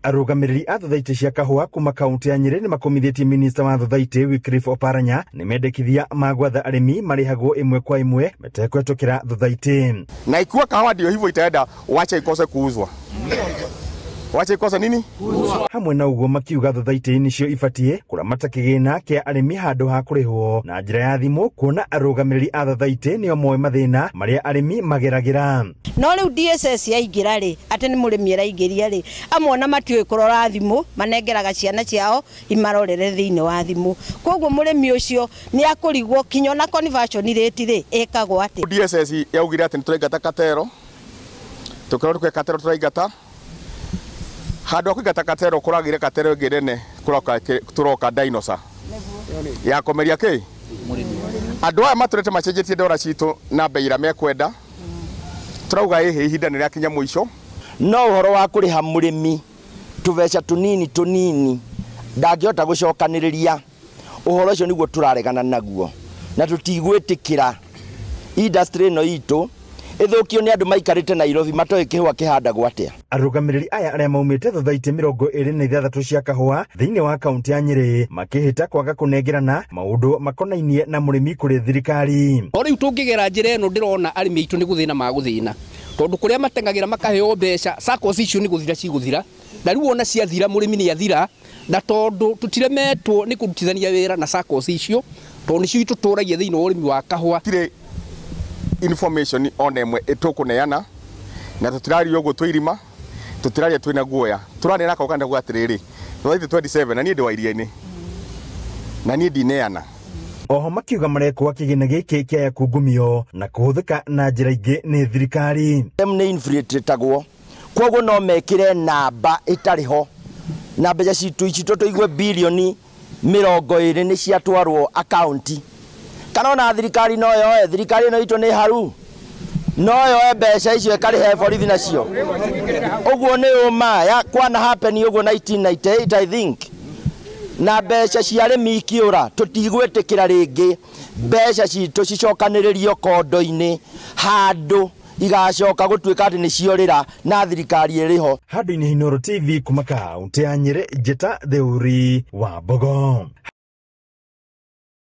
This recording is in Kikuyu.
Arũgamĩrĩri a thothaitĩ cia kahũa kuma kaunti ya Nyĩrĩ nĩmakomithĩtie minista wa thothaitĩ Wycliffe Oparanya nĩ mendekithia ma gwatha arĩmi marĩhagwo ĩmwe kwa ĩmwe metekũhetũkĩra thothaitĩ. Na ikiwa kahawa ndio hivyo itaenda, wacha ikose kuuzwa. Wacha ikose nini? Hamwe na ũguo makiuga thothaitĩ nĩcio ibatiĩ kũramata kĩgĩna kĩa arĩmi handũ ha kũrĩhwo na njĩra ya thimũ, kuona arũgamĩrĩri a thothaitĩ nĩo moĩ mathĩna marĩa arĩmi mageragĩra. No rĩu DSS yaingĩra rĩ, atĩ nĩ mũrĩmi araingĩria rĩ, amwe ona matiũĩ kũrora thimũ, manengeraga ciana ciao imarorere thĩinĩ wa thimũ. Koguo mũrĩmi ũcio nĩ akũrigwo kinya ona conversion rate rĩ ĩkagwo atĩa. DSS yaugire atĩ nĩ tũraingata katero, tũkĩrwo tũkĩ katero tũraingata handũ ha kũingata katero kũragĩire katero ĩngĩ nene tũroka dinosaur ya kũmeria kĩ andũ aya matũrĩte macenjetie ndora citũ na bei ĩrĩa mekwenda. Tũrauga ĩhĩ ihinda nĩ rĩakinya mũico. No ũhoro wa kũrĩha mũrĩmi tũbeca tũnini tũnini ndangĩhota gũcokanĩrĩria, ũhoro ũcio nĩguo tũraregana naguo na tũtigwĩtĩkĩra industry ĩno itũ ĩthũkio nĩ andũ maikarĩte Nairobi matoĩ kĩhũa kĩhandagwo atĩa. Arũgamĩrĩri aya arĩa maumĩte thothaitĩ 26 cia kahũa thĩinĩ wa kaunti ya Nyĩrĩ makĩhĩta kwaga kũnengerana maũndũ makonainie na mũrĩmi kũrĩ thirikari. O rĩu tũngĩgera njĩra ĩno ndĩrona arĩmi aitũ nĩ gũthĩna magũthĩna, tondũ kũrĩa mateng'agĩra makaheo mbeca SACCOs icio nĩ gũthira cigũthira, na rĩu ona ciathira mũrĩmi nĩ athira, na tondũ tũtiremetwo nĩ kũrutithania wĩra na SACCOs icio tondũ nĩcio itũtũragia thĩinĩ wa ũrĩmi wa kahũa. Tirĩ information ona ĩmwe ĩtũkũneana na tũtiraria ũguo twĩ irima, tũtiraria twĩna guoya, tũraneana kauga ndauga atĩrĩrĩ thothaitĩ 27 na niĩ ndĩ wa iria-inĩ na niĩ ndineana. Oho makiuga marekwo kĩgĩna gĩkĩ kĩaya kungumio na kũhũthĩka na njĩra ingĩ nĩ thirikari. Nĩ infiltratagwo, koguo no mekĩre namba ĩtarĩ ho na mbeca citũ ici tũigue bilioni 20 nĩ ciatwarwo akaunti. Kana ona thirikari no yoe, thirikari ĩno itũ nĩ haru, no yoe mbeca icio ĩkarĩhe borithi nacio. Ũguo nĩ ũma ya kwana happen ũguo 1998 I think. Na mbeca cia arĩmi ikĩũra, tũtigwĩtĩkĩra rĩngĩ mbeca citũ cicokanĩrĩrio kondo-inĩ handũ igacoka gũtuĩka atĩ nĩciorĩra na thirikari ĩrĩho. Handũ-inĩ Inooro TV kuma kaunti ya Nyĩrĩ, Njĩta Theuri wa Mbogo.